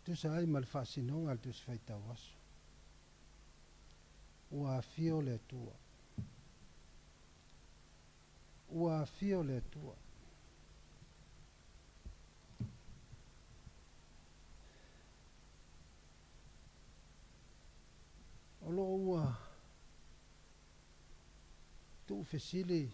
Tusa ai ma le faasinoga a le Tusi Faitau Aso. Ua afio le Atua. Ua afio le Atua. O lo o ua tuufesili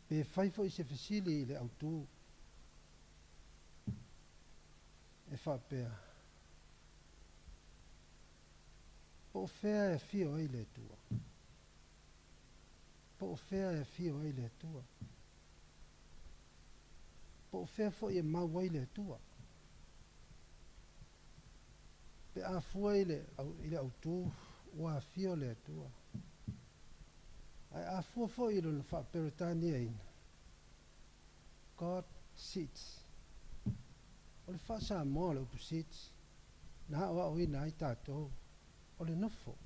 pe fai foi se fesili i le autu e faapea, Po o fea e afio ai le Atua? Po o fea e afio ai le Atua? Po o fea foi e mau ai le Atua? Pe a fua i le, i le autu, ua afio le Atua. Ae a fua foi i lona faa-Peretaniaina, God sits. O le faa-Samoa o le upu sits, na aoaoina ai tatou, o le nofo.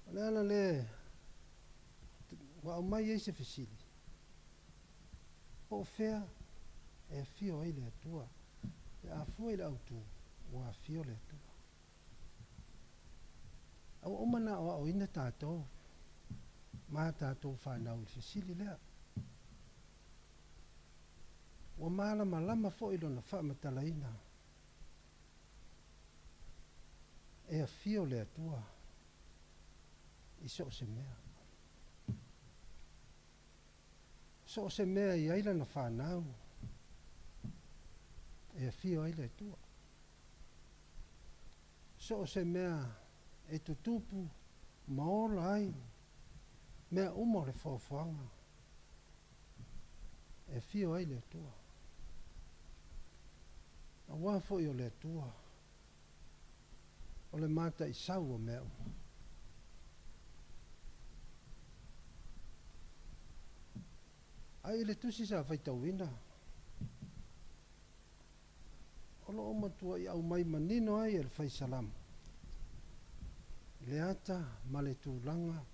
O le ala lea ua aumai ai se fesili, po o fea e afio ai le Atua? Pe a fua i le autu, ua afio le Atua. A ua uma ona aoaoina tatou ma a tatou fanau i le fesili lea. Ua malamalama foi lona faamatalaina e afio le Atua i so o se mea. So o se mea e i ai lana fanau, e afio ai le Atua. So o se mea e tutupu ma ola ai mea uma o le foafoaga, e afio ai le Atua. Aua foi o le Atua, o le mataisau o mea uma. Ae i le tusi sa faitauina, o lo o matuai aumai manino ai e le Fai Salamo le ata ma le tulaga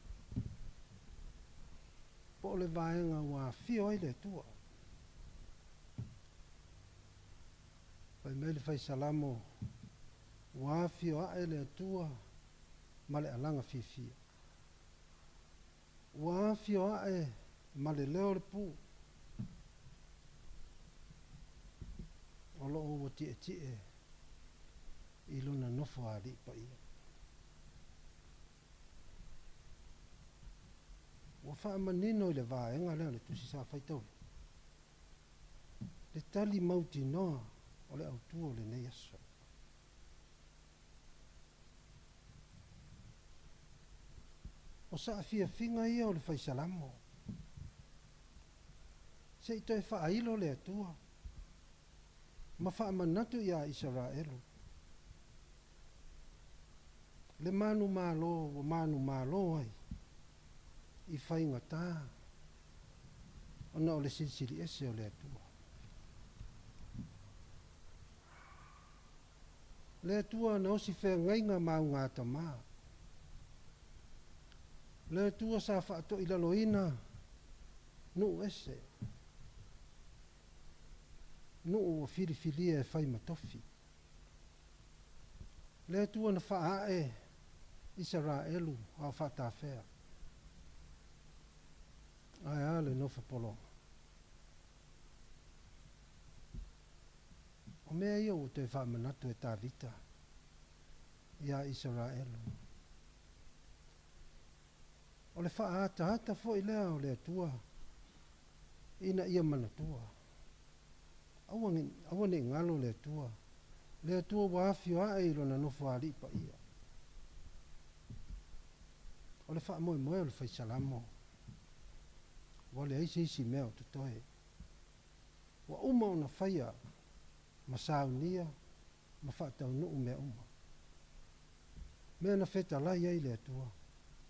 po o le vaega ua afio ai le Atua. Fai mai le Fai Salamo, Ua afio ae le Atua ma le alaga fiafia. Ua afio ae ma le leo o le pū. O lo o ua tietie i lona nofo a alii paia. Ua faamanino i le vaega lea o le tusi sa faitauina le tali mautinoa o le autu o lenei aso. O saafiafiga ia o le Fai Salamo, se i toe faailo le Atua ma faamanatu iā Isaraelu le manumalo ua manumalo ai i faigata ona o le silisili ese o le Atua. Le Atua na osi feagaiga ma augatama. Le Atua sa faatoilaloina nuu ese, nuu ua filifilia e fai ma tofi. Le Atua na faaee Isaraelu a o faatafea. Ae a le nofo pologa? O mea ia ua toe faamanatu e Tavita iā Isaraelu. O le faaataata foi lea o le Atua ina ia manatua. Aua, aua ne i galo le Atua, le Atua ua afio ae i Lona Nofoalii paia. O le faamoemoe o le Fai Salamo, ua leai se isi mea o totoe. Ua uma ona faia ma saunia ma faataunuu mea uma. Mea na fetalai ai le Atua,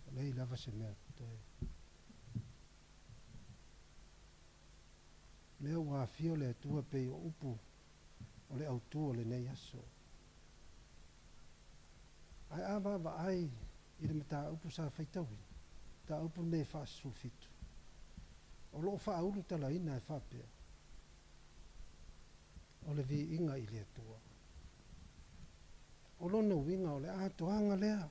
ua leai lava se mea o totoe. Lea ua afio le Atua pei o upu o le autu o lenei aso. Ae a vaavaai i le mataupu sa faitauina, mataupu lenei e 47, o lo o faaulutalaina e faapea, O le viiga i le Atua. O lona uiga o le atoaga lea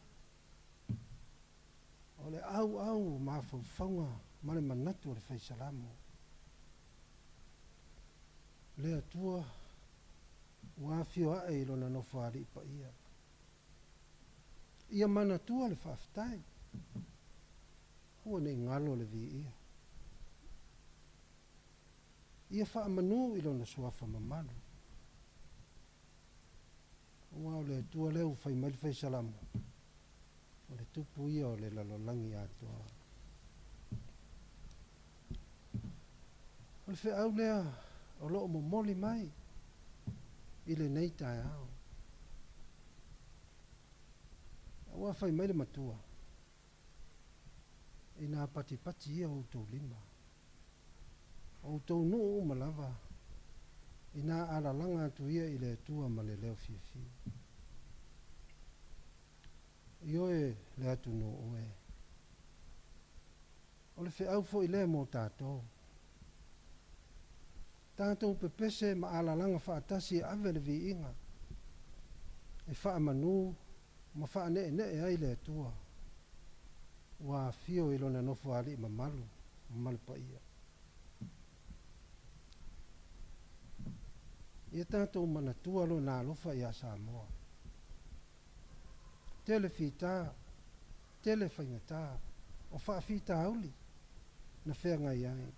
o le auau o mafaufauga ma le manatu o le Fai Salamo. Le Atua ua afio ae i Lona Nofoalii paia. Ia manatua le faafetai. Aua ne i galo le viia. Ia faamanu i Lona Suafa mamalu. Aua o le Atua lea ua fai mai le Fai Salamo, o le Tupu ia o le lalolagi atoa. O le feau lea o lo o momoli mai i lenei taeao. Aua fai mai le matua, Inā patipati ia o outou lima, o outou nuu uma lava, inā alalaga atu ia i le Atua ma le leo fiafia. Ioe le atunuu oe. O le feau foi lea mo tatou. Tatou pepese ma alalaga faatasi e ave le viiga, e faamanu ma faaneenee ai le Atua ua afio i Lona Nofoalii mamalu ma le paia. Ia tatou manatua Lona alofa iā Samoa. Tele fita, tele faigata, o faafitauli na feagai ai.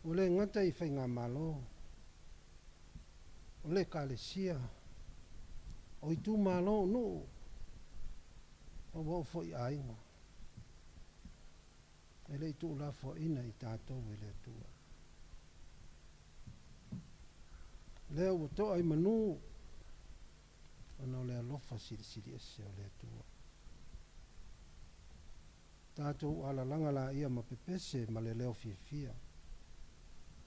Ua le gata i faigamalo, o le Ekalesia, o itumalo o nuu, a ua oo foi i aiga. E le i tuulafoaina i tatou e le Atua. Lea ua to'a i manu ona o le alofa silisili ese o le Atua. Tatou alalaga laia ma pepese ma le leo fiafia,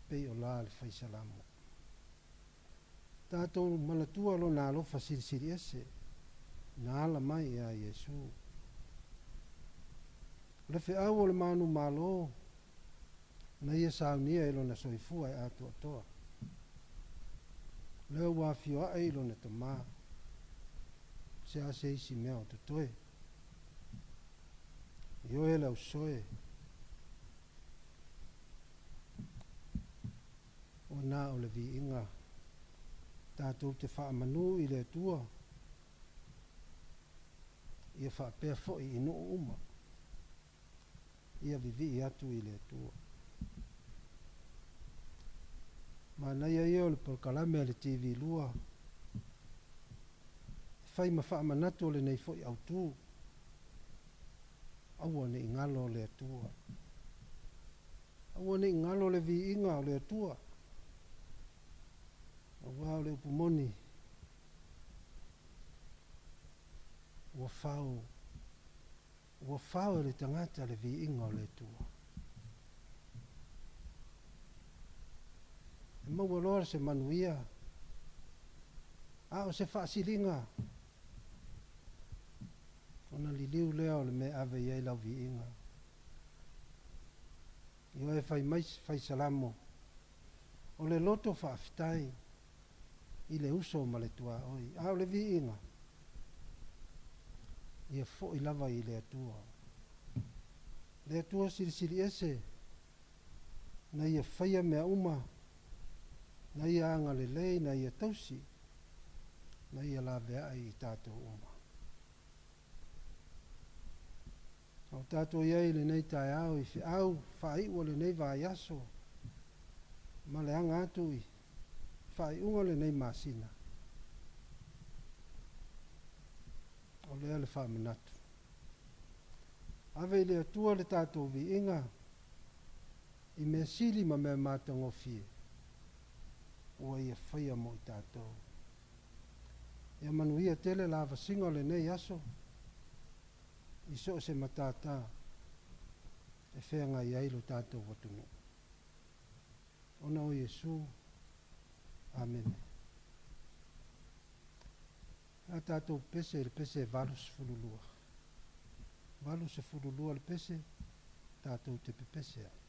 pei o la le Fai Salamo. Tatou manatua Lona alofa silisili ese na ala mai iā Iesu. O le feau o le manumalo na Ia saunia i Lona soifua e atoatoa. Lea ua afioae i Lona Tama, se a se isi mea o totoe. Ioe le ausoe, ua na o le viiga tatou te faamanu i le Atua, ia faapea foi i nuu uma, ia vivii atu i le Atua. Manaia ia o le polokalame a le TV 2 e fai ma faamanatu o lenei foi autu, aua ne i galo le Atua. Aua ne i galo le viiga o le Atua, aua o le upu moni, ua fao, ua fao e le tagata le viiga o le Atua. E maua loa se manuia, a o se faasiliga, ona liliu lea o le mea e ave i ai lau viiga. Ioe fai mai Fai Salamo, o le loto faafetai i le uso ma le tuaoi, a o le viiga, ia foi lava i le Atua. Le Atua Silisili Ese, na Ia faia mea uma, na Ia agalelei, na Ia tausi, na Ia laveai i tatou uma. A o tatou i ai i lenei taeao i feau faaiu o lenei vaiaso ma le aga atu i faaiuga o lenei masina, o lea le faamanatu. Ave i le Atua le tatou viiga i mea sili ma mea matagofie ua Ia faia mo i tatou. Ia manuia tele lavasiga o lenei aso i so o se matata e feagai ai lo tatou atunuu. Ona o Iesu. Amene. A tatou pese i le pese e 82. 82 le pese, tatou te pepese ai.